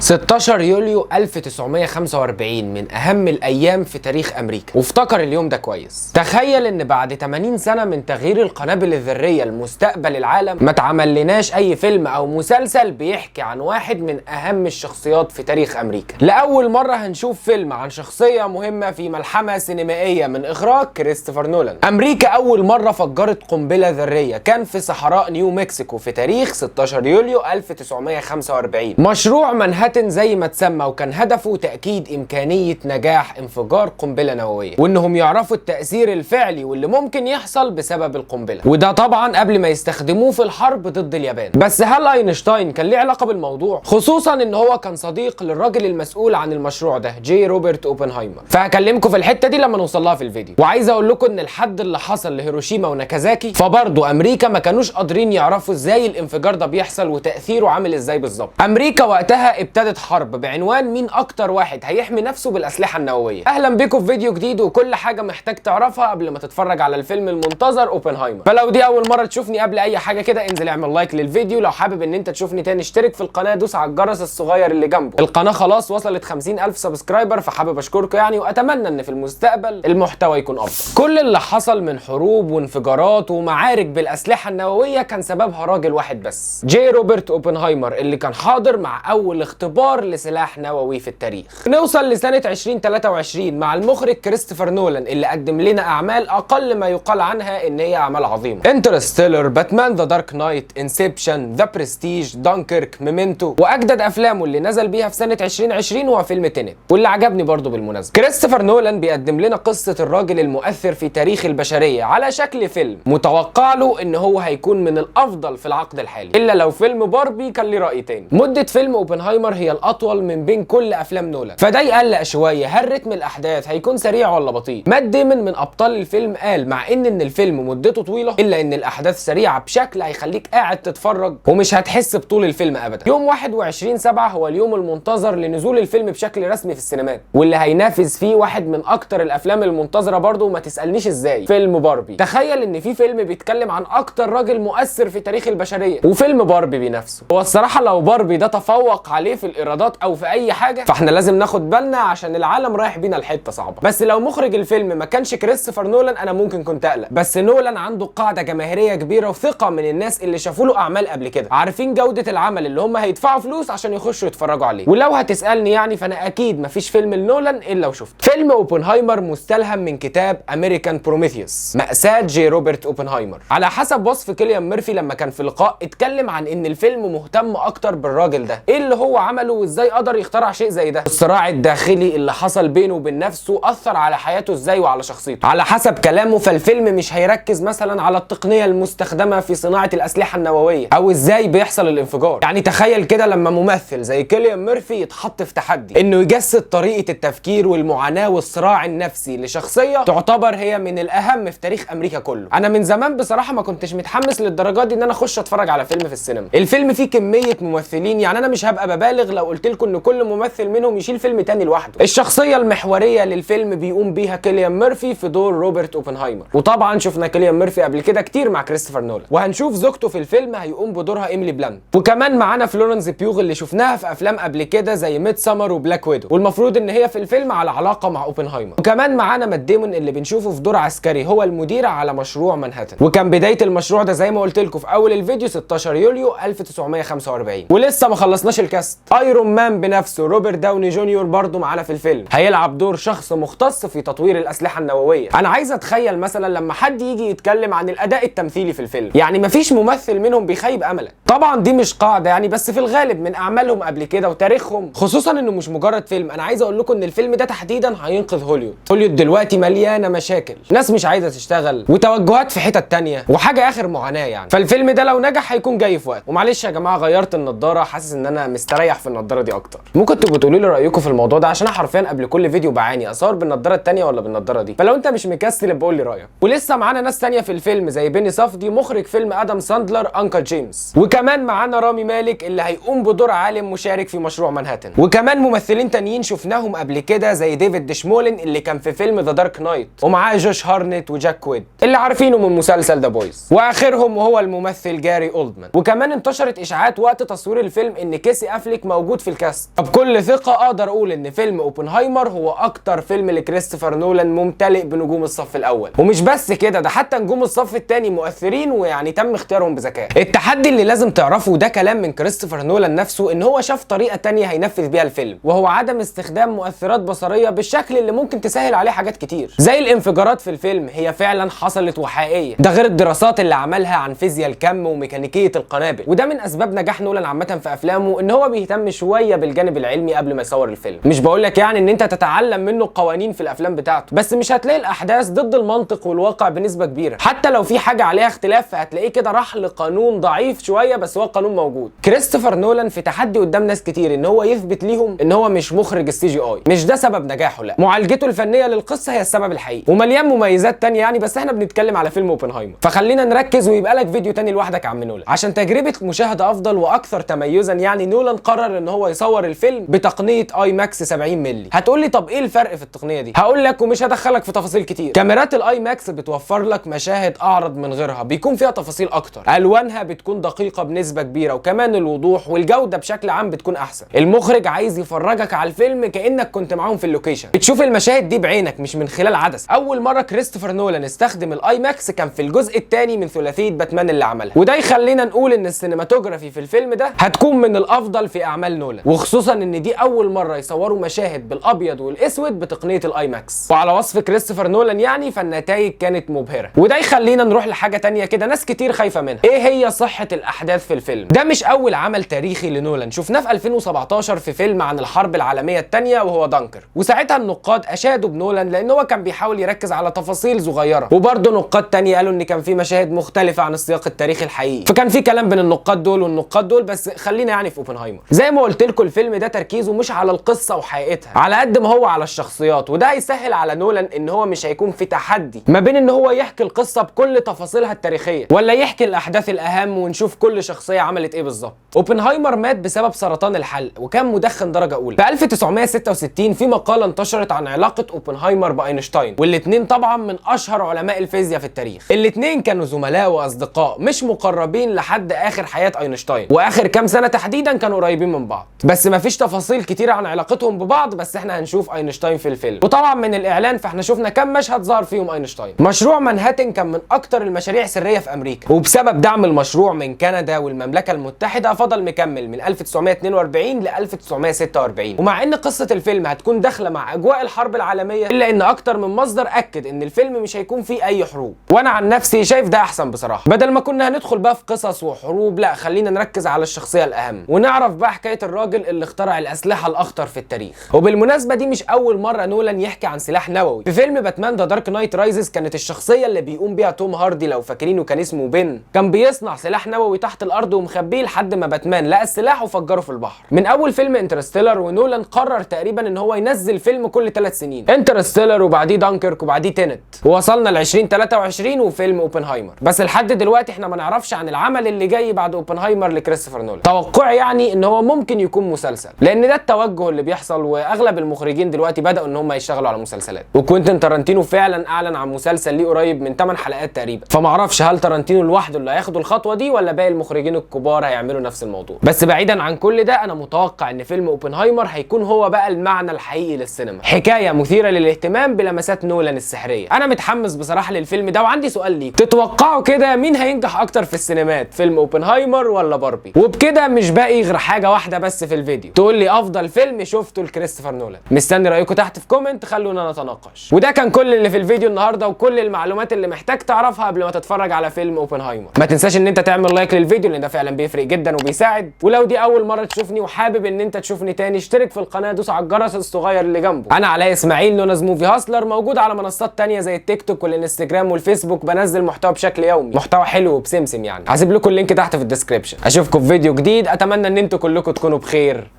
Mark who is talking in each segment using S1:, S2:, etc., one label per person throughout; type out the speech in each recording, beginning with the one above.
S1: 16 يوليو 1945 من أهم الأيام في تاريخ أمريكا، وافتكر اليوم ده كويس. تخيل إن بعد 80 سنة من تغيير القنابل الذرية لمستقبل العالم ما اتعملناش أي فيلم أو مسلسل بيحكي عن واحد من أهم الشخصيات في تاريخ أمريكا. لأول مرة هنشوف فيلم عن شخصية مهمة في ملحمة سينمائية من إخراج كريستوفر نولان. أمريكا أول مرة فجرت قنبلة ذرية كان في صحراء نيو مكسيكو في تاريخ 16 يوليو 1945. مشروع منهاتن زي ما اتسمى، وكان هدفه تأكيد إمكانية نجاح انفجار قنبلة نووية، وإنهم يعرفوا التأثير الفعلي واللي ممكن يحصل بسبب القنبلة، وده طبعا قبل ما يستخدموه في الحرب ضد اليابان. بس هل اينشتاين كان ليه علاقة بالموضوع؟ خصوصا إن هو كان صديق للراجل المسؤول عن المشروع ده جي روبرت اوبنهايمر، فهكلمكم في الحتة دي لما نوصل لها في الفيديو. وعايز اقول لكم ان الحد اللي حصل لهيروشيما وناكازاكي، فبرضه امريكا ما كانوش قادرين يعرفوا ازاي الانفجار ده بيحصل وتأثيره عامل ازاي بالظبط. امريكا وقتها ابتدت حرب بعنوان مين اكتر واحد هيحمي نفسه بالاسلحة النووية. اهلا بيكم في فيديو جديد وكل حاجة محتاج تعرفها قبل ما تتفرج على الفيلم المنتظر اوبنهايمر. فلو دي اول مرة تشوفني قبل اي حاجة كده انزل اعمل like للفيديو، لو حابب ان انت تشوفني تاني اشترك في القناة، دوس على الجرس الصغير اللي جنبه. القناة خلاص وصلت 50,000 subscriber، فحابب اشكركم يعني، واتمنى ان في المستقبل المحتوى يكون افضل. كل اللي حصل من حروب وانفجارات ومعارك بالاسلحة النووية كان سببها راجل واحد بس، جي روبرت اوبنهايمر، اللي كان حاضر مع اول اختبار لسلاح نووي في التاريخ. نوصل لسنة 2023 مع المخرج كريستوفر نولان اللي قدم لنا اعمال اقل ما يقال عنها ان هي اعمال عظيمة: Interstellar، Batman The Dark Knight، Inception، The Prestige، Dunkirk، Memento، واجدد افلامه اللي نزل بيها في سنة 2020 هو فيلم Tenet، واللي عجبني برضه بالمناسبة. كريستوفر نولان بيقدم لنا قصة الراجل المؤثر في تاريخ البشرية على شكل فيلم متوقع له ان هو هيكون من الافضل في العقد الحالي، الا لو فيلم باربي كان ليه راي تاني. مدة فيلم اوبنهايمر هي الاطول من بين كل افلام نولان، فده يقلق شوية، هل رتم الاحداث هيكون سريع ولا بطيء؟ مات ديمون من ابطال الفيلم قال مع ان الفيلم مدته طويلة الا ان الاحداث سريعة بشكل هيخليك قاعد تتفرج ومش هتحس بطول الفيلم ابدا. يوم 21/7 هو اليوم المنتظر لنزول الفيلم بشكل رسمي في السينمات، واللي هينافس فيه واحد من اكتر الافلام المنتظره برضه، وما تسالنيش ازاي، فيلم باربي. تخيل ان في فيلم بيتكلم عن اكتر راجل مؤثر في تاريخ البشرية وفيلم باربي بنفسه. هو الصراحة لو باربي ده تفوق عليه في الايرادات او في اي حاجة فاحنا لازم ناخد بالنا عشان العالم رايح بينا لحته صعبة. بس لو مخرج الفيلم ما كانش كريستوفر نولان انا ممكن كنت اقلق، بس نولان عنده قاعدة جماهيرية كبيرة وثقه من الناس اللي شافوا له اعمال قبل كده، عارفين جوده العمل اللي هم هيدفعوا فلوس عشان يخشوا يتفرجوا عليه. ولو هتسالني يعني فانا اكيد مفيش فيلم لنولان الا وشفته. فيلم اوبنهايمر مستلهم من كتاب American Prometheus، مأساة جي روبرت اوبنهايمر. على حسب وصف كيليان ميرفي لما كان في لقاء اتكلم عن ان الفيلم مهتم اكتر بالراجل ده، ايه اللي هو عمله وازاي قدر يخترع شيء زي ده، الصراع الداخلي اللي حصل بينه وبين نفسه اثر على حياته ازاي وعلى شخصيته. على حسب كلامه فالفيلم مش هيركز مثلا على التقنية المستخدمة في صناعة الاسلحة النووية او ازاي بيحصل الانفجار. يعني تخيل كده لما ممثل زي كيليان ميرفي يتحط في تحدي انه يجسد طريقة التفكير والمعاناة والصراع النفسي لشخصية تعتبر هي من الاهم في تاريخ امريكا كله. انا من زمان بصراحة ما كنتش متحمس للدرجة دي ان انا اخش اتفرج على فيلم في السينما. الفيلم فيه كمية ممثلين، يعني انا مش هبقى ببالغ لو قلت لكم ان كل ممثل منهم يشيل فيلم تاني لوحده. الشخصية المحورية للفيلم بيقوم بيها كيليان ميرفي في دور روبرت اوبنهايمر، وطبعا شفنا كيليان ميرفي قبل كده كتير مع كريستوفر نولان، وهنشوف زوجته في الفيلم هيقوم بدورها ايميلي بلانت. وكمان معانا فلورنس بيوغ اللي شفناها في افلام قبل كده زي Midsommar و Black Widow، والمفروض ان هي في الفيلم على علاقة مع اوبنهايمر. وكمان معانا مات ديمون اللي بنشوفه في دور عسكري هو المدير على مشروع منهاتن، وكان بداية المشروع ده زي ما قلت لكم في اول الفيديو 16 يوليو 1945. ولسه ما خلصناش ال cast، ايرون مان بنفسه روبرت داوني جونيور برضه معانا في الفيلم، هيلعب دور شخص مختص في تطوير الاسلحة النووية. انا عايز اتخيل مثلا لما حد يجي يتكلم عن الاداء التمثيلي في الفيلم، يعني مفيش ممثل منهم بيخيب املك. طبعا دي مش قاعدة يعني، بس في الغالب من اعمالهم قبل كده وتاريخهم، خصوصا انه مش مجرد فيلم. انا عايز اقول لكم ان الفيلم ده تحديدا هينقذ هوليوود. هوليوود دلوقتي مليانة مشاكل، ناس مش عايزه تشتغل وتوجهات في حتت تانية وحاجه اخر معاناة يعني. فالفيلم ده لو نجح هيكون جاي في وقت. ومعلش يا جماعة غيرت النضارة، حاسس ان انا مستريح في النضارة دي اكتر. ممكن تبقوا تقولوا لي رايكم في الموضوع ده، عشان انا حرفيا قبل كل فيديو بعاني اصور بالنضاره التانية ولا بالنضاره دي، فلو انت مش مكسل بقول لي رايك. ولسه معانا ناس تانية في الفيلم زي بيني صفدي مخرج فيلم ادم ساندلر Uncut Gems، وكمان معانا رامي مالك اللي هيقوم بدور عالم مشارك في مشروع مانهاتن، وكمان ممثلين تانيين شفناهم قبل كده زي ديفيد ديشمولين اللي كان في فيلم The Dark Knight، ومعاه جوش هارنت وجاك كويد اللي عارفينه من مسلسل The Boys، واخرهم وهو الممثل جاري اولدمان. وكمان انتشرت اشاعات وقت تصوير الفيلم ان كيسي افليك موجود في ال cast. فبكل ثقة اقدر اقول ان فيلم اوبنهايمر هو اكتر فيلم لكريستوفر نولان ممتلئ بنجوم الصف الاول. ومش بس كده، ده حتى نجوم الصف الثاني مؤثرين ويعني تم اختيارهم بذكاء. التحدي اللي لازم تعرفه، ده كلام من كريستوفر نولان نفسه، ان هو شاف طريقه تانية هينفذ بيها الفيلم، وهو عدم استخدام مؤثرات بصريه بالشكل اللي ممكن تسهل عليه حاجات كتير، زي الانفجارات في الفيلم هي فعلا حصلت وحقيقيه، ده غير الدراسات اللي عملها عن فيزياء الكم وميكانيكيه القنابل. وده من اسباب نجاح نولان عامة في افلامه، ان هو بيهتم شوية بالجانب العلمي قبل ما يصور الفيلم. مش بقول لك يعني ان انت تتعلم منه القوانين في الافلام بتاعته، بس مش هتلاقي الاحداث ضد المنطق والواقع بنسبة كبيرة. حتى لو في حاجة عليها اختلاف فهتلاقيه كده راح لقانون ضعيف شوية، بس هو قانون موجود. كريستوفر نولان في تحدي قدام ناس كتير ان هو يثبت ليهم ان هو مش مخرج ال CGI، مش ده سبب نجاحه، لا، معالجته الفنية للقصة هي السبب الحقيقي، ومليان مميزات تانية يعني، بس احنا بنتكلم على فيلم اوبنهايمر، فخلينا نركز ويبقى لك فيديو تاني لوحدك يا عم نولان. عشان تجربه مشاهده افضل واكثر تميزا يعني، نولان قرر ان هو يصور الفيلم بتقنية IMAX 70 مللي. هتقول لي طب ايه الفرق في التقنية دي؟ هقول لك ومش هدخلك في تفاصيل كتير. كاميرات ال IMAX بتوفر لك مشاهد اعرض من غيرها، بيكون فيها تفاصيل اكتر، الوانها بتكون دقيقة بنسبة كبيرة، وكمان الوضوح والجودة بشكل عام بتكون احسن. المخرج عايز يفرجك على الفيلم كانك كنت معاهم في ال location، بتشوف المشاهد دي بعينك مش من خلال عدسة. اول مرة كريستوفر نولان استخدم ال IMAX كان في الجزء الثاني من ثلاثية باتمان اللي عملها، وده يخلينا نقول ان ال cinematography في الفيلم ده هتكون من الافضل في اعمال نولان، وخصوصا ان دي اول مرة يصوروا مشاهد بالابيض والاسود بتقنية ال IMAX. وعلى وصف كريستوفر نولان يعني فالنتائج كانت مبهرة. وده يخلينا نروح لحاجة تانية كده ناس كتير خايفة منها، ايه هي صحة الاحداث في الفيلم ده؟ مش اول عمل تاريخي لنولان، شفناه في 2017 في فيلم عن الحرب العالمية الثانية وهو دانكر، وساعتها النقاد اشادوا بنولان لان هو كان بيحاول يركز على تفاصيل صغيرة، وبرضه نقاد تانية قالوا ان كان في مشاهد مختلفة عن السياق التاريخي الحقيقي، فكان في كلام بين النقاد دول والنقاد دول. بس خلينا يعني في اوبنهايمر، زي ما قلت لكم الفيلم ده تركيزه مش على القصة وحقيقتها على قد ما هو على الشخصيات، وده هيسهل على نولان ان هو مش هيكون في تحدي ما بين ان هو يحكي القصة بكل تفاصيلها التاريخية ولا يحكي الاحداث الاهم ونشوف كل شخصية عملت ايه بالظبط. اوبنهايمر مات بسبب سرطان الحلق وكان مدخن درجه اولى. في 1966 في مقاله انتشرت عن علاقة اوبنهايمر باينشتاين، والاثنين طبعا من اشهر علماء الفيزياء في التاريخ. الاثنين كانوا زملاء واصدقاء مش مقربين لحد اخر حياة اينشتاين، واخر كام سنة تحديدا كانوا قريبين من بعض، بس مفيش تفاصيل كتير عن علاقتهم ببعض، بس احنا هنشوف اينشتاين في الفيلم. وطبعا من الاعلان فاحنا شفنا كام مشهد ظهر فيهم اينشتاين. مشروع مانهاتن كان من اكتر المشاريع سرية في امريكا، وبسبب دعم المشروع من كندا والمملكة المتحدة فضل مكمل من 1942 ل 1946. ومع ان قصة الفيلم هتكون داخله مع اجواء الحرب العالمية، الا ان اكتر من مصدر اكد ان الفيلم مش هيكون فيه اي حروب، وانا عن نفسي شايف ده احسن بصراحة. بدل ما كنا هندخل بقى في قصص وحروب، لا خلينا نركز على الشخصية الاهم ونعرف بقى حكاية الراجل اللي اخترع الاسلحة الاخطر في التاريخ. وبالمناسبة دي مش اول مرة نولان يحكي عن سلاح نووي. في فيلم باتمان The Dark Knight Rises كانت الشخصية اللي بيقوم بيها توم هاردي لو فاكرينه كان اسمه بن، كان بيصنع سلاح نووي تحت الارض ومخبيه لحد ما باتمان لقى السلاح وفجره في البحر. من اول فيلم Interstellar ونولان قرر تقريبا ان هو ينزل فيلم كل 3 سنين، Interstellar وبعديه دانكيرك وبعديه Tenet، ووصلنا ل 2023 وفيلم اوبنهايمر. بس لحد دلوقتي احنا ما نعرفش عن العمل اللي جاي بعد اوبنهايمر لكريستوفر نولان. توقعي يعني ان هو ممكن يكون مسلسل، لان ده التوجه اللي بيحصل، واغلب المخرجين دلوقتي بداوا ان هم يشتغلوا على مسلسلات. وكوينتين تارانتينو فعلا اعلن عن مسلسل ليه قريب من 8 حلقات تقريبا، فما اعرفش هل تارانتينو لوحده اللي هياخدوا الخطوة دي ولا باقي المخرجين الكبار هيعملوا نفس الموضوع. بس بعيدا عن كل ده، انا متوقع ان فيلم اوبنهايمر هيكون هو بقى المعنى الحقيقي للسينما، حكاية مثيرة للاهتمام بلمسات نولان السحريه. انا متحمس بصراحة للفيلم ده، وعندي سؤال ليك، تتوقعوا كده مين هينجح اكتر في السينمات، فيلم اوبنهايمر ولا باربي؟ وبكده مش باقي غير حاجة واحدة بس في الفيديو، تقول لي افضل فيلم شفته لكريستوفر نولان. مستني رايكم تحت في comment، خلونا نتناقش. وده كان كل اللي في الفيديو النهارده وكل المعلومات اللي محتاج تعرفها قبل ما تتفرج على فيلم اوبنهايمر. ما تنساش ان انت تعمل like للفيديو لان ده فعلا بيفرق جدا وبيساعد. ولو دي اول مرة تشوفني وحابب ان انت تشوفني تاني، اشترك في القناة، دوس على الجرس الصغير اللي جنبه. انا علاء اسماعيل known as Movie Hustler، موجود على منصات تانية زي التيك توك والانستجرام والفيسبوك، بنزل محتوى بشكل يومي، محتوى حلو وبسمسم يعني. هسيب لكم ال link تحت في ال description. اشوفكم في فيديو جديد، اتمنى ان انتوا كلكم تكونوا بخير.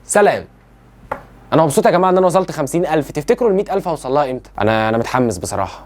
S1: سلام. انا مبسوط يا جماعة ان انا وصلت 50,000. تفتكروا ال 100,000 هوصل لها امتى؟ انا متحمس بصراحة.